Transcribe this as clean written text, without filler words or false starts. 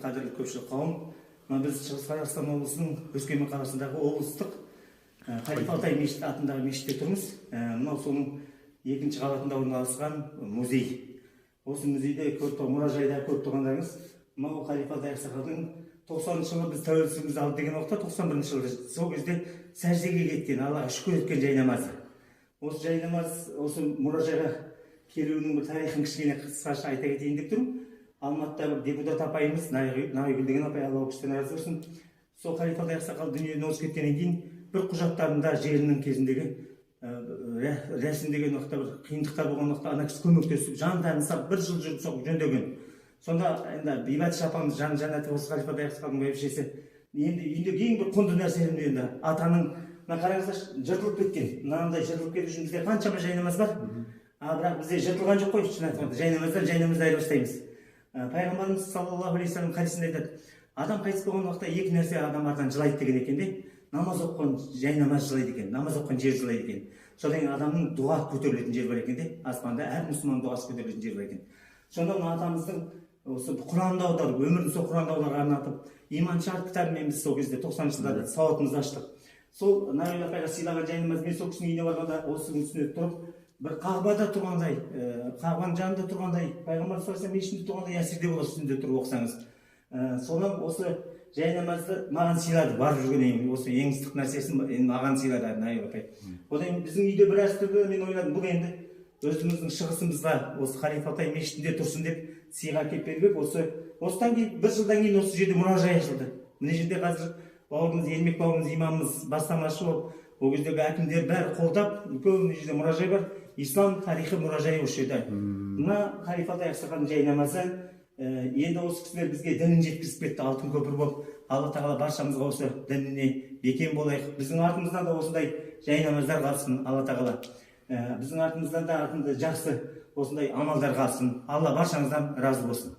Қадірлі көпшілік қауым, мына біз Шығыс Қазақстан облысының Өскемен қаласындағы облыстық Халифа Алтай мешіті атындағы мешітте тұрмыз. Мынау соның екінші қабатында орналасқан музей. Осы музейде көріп тұр, мұражайда көріп тұрғандарыңыз, мынау Халифа Алтай ақсақалдың 90-жылы біз тәуелсіздігімізді алдық деген уақытта, 91-жылы, сол кезде сәждеге кеткен, Аллаға шүкір еткен жайнамазы. Осы жайнамаз осы мұражайға келуінің бір тарихын кішкене қысқаша айта кетейін деп тұрмын. Алматыда бір депутат апайымыз, Наригүл деген апай, Алла ол кісіден разы болсын, сол Халифа Алтай ақсақал дүниеден озып кеткеннен кейін бір құжаттарында жерінің кезіндегі рәсімдеген уақытта бір қиындықтар болған уақытта ана кісі көмектесіп, жан тәнін салып, бір жыл жүріп сол жөндеген. Сонда енді Бибатыш апамыз, жан жәннаты болсын, Халифа Алтай ақсақалдың бәйбішесі, енді үйіндегі ең бір құнды нәрсе енді атаның, мына қараңыздаршы, жыртылып кеткен. Мынандай жыртылып кету үшін бізде қаншама жайнамаз бар, а бірақ бізде жыртылған жоқ қой. Шын айтқанда, жайнамаздан жайнамазды айырбастаймыз. Пайғамбарымыз саллаллаху алейхи вассалам хадисінде айтады: адам қайтыс болған уақытта екі нәрсе адам артынан жылайды деген екен де. Намаз оқыған жайнамаз жылайды екен, намаз оқыған жер жылайды екен. Содан кейін адамның дұға көтерілетін жер бар екен де, аспанда әр мұсылманның дұғасы көтерілетін жер бар екен. Сонда мына атамыздың осы Құранды аударып, өмірін сол Құранды аударуға арнатып, «Иман шарт» кітабымен біз сол кезде 90-жылдарда сауатымызды аштық. Сол Наргүл апайға сыйлаған жайнамаз, мен сол кісінің үйіне барғанда осының үстіне тұрып, бір Қағбада тұрғандай, Қағбаның жанында тұрғандай, пайғамбар саллаллаху алейхи мешітінде тұрғандай әсерде болады үстінде тұрып оқысаңыз. Содан осы жайнамазды маған сыйлады. Барып жүрген ең осы ең ыстық нәрсесін енді маған сыйлады Наргүл апай. Одан кейін біздің үйде біраз тұрды. Мен ойладым, бұл енді өзіміздің шығысымызға, осы Халифа Алтай мешітінде тұрсын деп сыйға әкеліп беріп едік. Осы осыдан кейін бір жылдан кейін осы жерде мұражай ашылды. Мына жерде қазір бауырымыз Ермек бауырымыз, имамымыз бастамашы болып, ол кездегі әкімдер бәрі қолдап, үлкен мына жерде мұражай бар, ислам тарихы мұражайы осы жерде. Мына Халифа Алтай ақсақалдың жайнамазы. Енді осы кісілер бізге дінін жеткізіп кетті алтын көпір болып. Алла тағала баршамызға осы дініне бекем болайық, біздің артымыздан да осындай жайнамаздар қалсын. Алла тағала біздің артымыздан да артында жақсы осындай амалдар қалсын. Алла баршаңыздан разы болсын.